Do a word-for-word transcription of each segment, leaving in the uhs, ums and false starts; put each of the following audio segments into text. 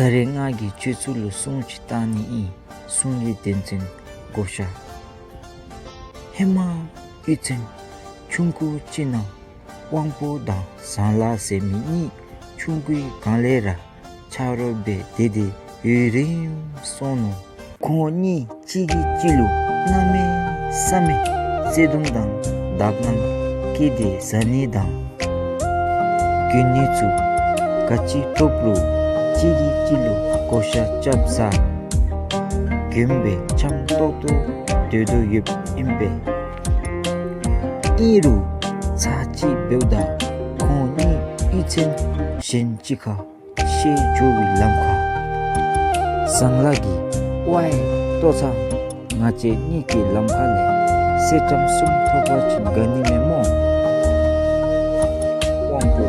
ད་རེས་ང་གིས་ཁྱོད་ཚུ་ལུ་སྲུང་ཅིག་བཏང་ནི་ཨིན། སྲུང་གི་དོན་ཚན་བགོ་བཤའ། ཧེ་མ་གཡུས་ཚན་ཆུང་ཀུ་ཅིག་ནང་དབང་པོ་དང་བཟང་ལ་ཟེར་མི་གཉིས་ཆུང་ཀུའི་སྒང་ལས་ར་ཆ་རོགས་སྦེ་སྡོད་དེ་ཡུན་རིངམོ་སོང་ནུག། ཁོང་གཉིས་གཅིག་གིས་གཅིག་ལུ་གནམ་མེད་ས་མེད་བརྩེ་གདུང་དང་དག་སྣང་བསྐྱེད་དེ་བཟའ་ནི་དང་གྱོན་ནི་ཚུ་ག་ཅི་ཐོབ་རུང་གཅིག་གིས་གཅིག་ལུ་བགོ་བཤའ་རྐྱབ་བཟའ་གྱོན་སྦེ་འཆམ་ཏོག་ཏོ་སྡོད་དོ་ཡོདཔ་ཨིན་པས། ཨིན་རུང་ཚར་གཅིག་འབདཝ་ད་ཁོང་གཉིས་གཡུས་ཚན་གཞན་ཅིག་ཁར་བཤལ་འགྱོ་བའི་ལམ་ཁར་བཟང་ལ་གིས་ཝའི་ལྟོ་ཚང་ང་བཅས་གཉིས་ཀྱིས་ལམ་ཁ་ལས་གསེར་ཀྲམ་གསུམ་ཐོབ་པ་ཅིན་དགའ་ནི་མས་སྨོ། དབང་པོ།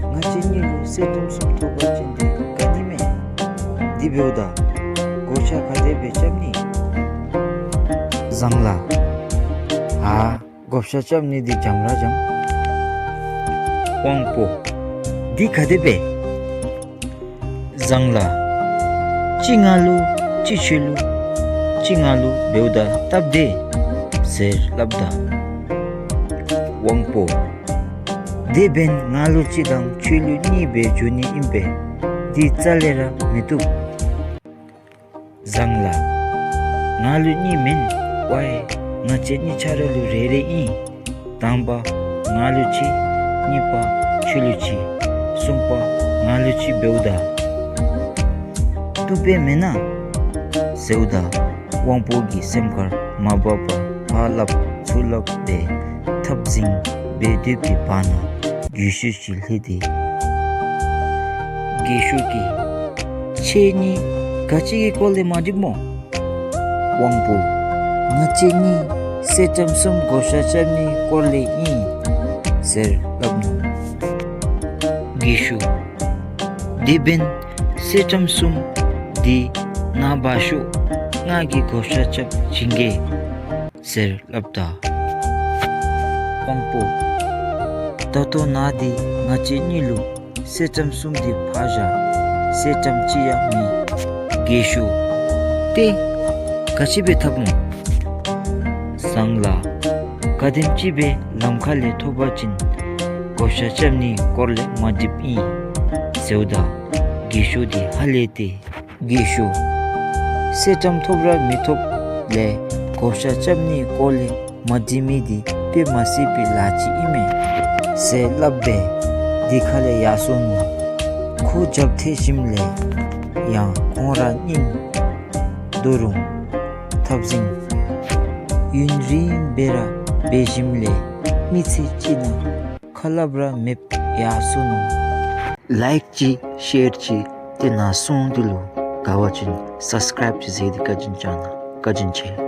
ང་བཅས་གཉིས་ལུ་གསེར་ཀྲམ་གསུམ་ཐོབ་པ་ཅིན་ཏེ་དགའ་ནི་མས། དེ་འབདཝ་ད་བགོ་བཤའ་ག་དེ་སྦེ་རྐྱབ་ནི། བཟང་ལ། ཨ་བགོ་བཤའ་རྐྱབ་ནི་འདི་འཇམ་ར་འཇམ། དབང་པོ། འདི་ག་དེ་སྦེ། བཟང་ལ། གཅིག་ང་ལུ་གཅིག་ཁྱོད་ལུ་གཅིག་ང་ལུ་འབདཝ་ད་སྟབས་བདེ་ཟེར་སླབ་ད་དབང་པོ། དེ་འབདན་ང་ལུ་གཅིག་དང་ཁྱོད་ལུ་གཉིས་སྦེ་འགྱོ་ནི་ཨིན་པས། འདི་རྩ་ལས་ར་མི་བཏུབ། བཟང་ལ། ང་ལུ་གཉིས་མེན། ཝའི་ང་བཅས་གཉིས་ཆ་ར་ལུ་རེ་རེ་ཨིན། དང་པ་ང་ལུ་གཅིག། གཉིས་པ་ཁྱོད་ལུ་གཅིག། གསུམ་པ་ང་ལུ་གཅིག་འབདཝ་ད་བཏུབ་པས་མེན་ན་ཟེརཝ་ད་དབང་པོ་གི་སེམས་ཁར་མ་འབབ་པར་ཕར་སླབ་ཚུར་སླབ་སྦེ་འཐབ་འཛིང་འབད་སྡོད་པའི་བར་ན་རྒས་ཤོས་ཅིག་ལྷོད་དེ། རྒས་ཤོས་ཀྱིས། ཁྱེད་གཉིས་ག་ཅི་གི་སྐོར་ལས་མ་འགྲིགཔ་སྨོ། དབང་པོ། ང་བཅས་གཉིས་གསེར་ཀྲམ་གསུམ་བགོ་བཤའ་རྐྱབ་ནིའི་སྐོར་ལས་ཨིན་ཟེར་སླབ་ནུག། རྒས་ཤོས། དེ་འབདན་གསེར་ཀྲམ་གསུམ་འདི་ནཱ་འབག་ཤོག། ང་གིས་བགོ་བཤའ་རྐྱབ་བྱིན་གེ་ཟེར་སླབ་ད་དབང་པོ། ད་ལྟོ་ནཱ་འདི་ང་བཅས་གཉིས་ལུ་གསེར་ཀྲམ་གསུམ་འདི་ཕར་བཞག། གསེར་ཀྲམ་ཅིག་ཡང་མེད། རྒས་ཤོས། ཏེ་ག་ཅི་སྦེ་འཐབ་སྨོ། བཟང་ལ། ག་དེམ་ཅིག་སྦེ་ལམ་ཁ་ལས་ཐོབ་པ་ཅིན་བགོ་བཤའ་རྐྱབ་ནིའི་སྐོར་ལས་མ་འགྲིགཔ་ཨིན་ཟེརཝ་ད་རྒས་ཤོས་འདི་ཧ་ལས་ཏེ། རྒས་ཤོས། གསེར་ཀྲམ་ཐོབ་ར་མི་ཐོབ་ལས་བགོ་བཤའ་རྐྱབ་ནིའི་སྐོར་ལས་མ་འགྲིག་མི་འདི་དཔེ་མ་སྲིད་པའི་ལཱ་ཅིག་ཨིན་མས་ཟེར་སླབ་སྦེ་དེ་ཁ་ལས་ཡར་སོ་ནུག། ཁོ་རྒྱབ་ཐལ་ཞིནམ་ལས་ཡང་ཁོང་ར་གཉིས་ད་རུང་འཐབ་འཛིང་ཡུན་རིངམོ་སྦེ་ར་འབད་ཞིནམ་ལས་མི་ཚེ་གཅིག་ནང་ཁ་སླབ་ར་མེདཔ་ཡར་སོ་ནུག། ལའིཀ་ཅིག་ཤེར་ཅིག་ཏེ་ནཱ་སྲུང་འདི་ལུ་དགའ་བ་ཅིན་སབ་སི་ཀརའིབ་ཅིག་མཛད་དེ་བཀའ་དྲིན་བསྐྱང་གནང་། བཀའ་དྲིན་ཆེ།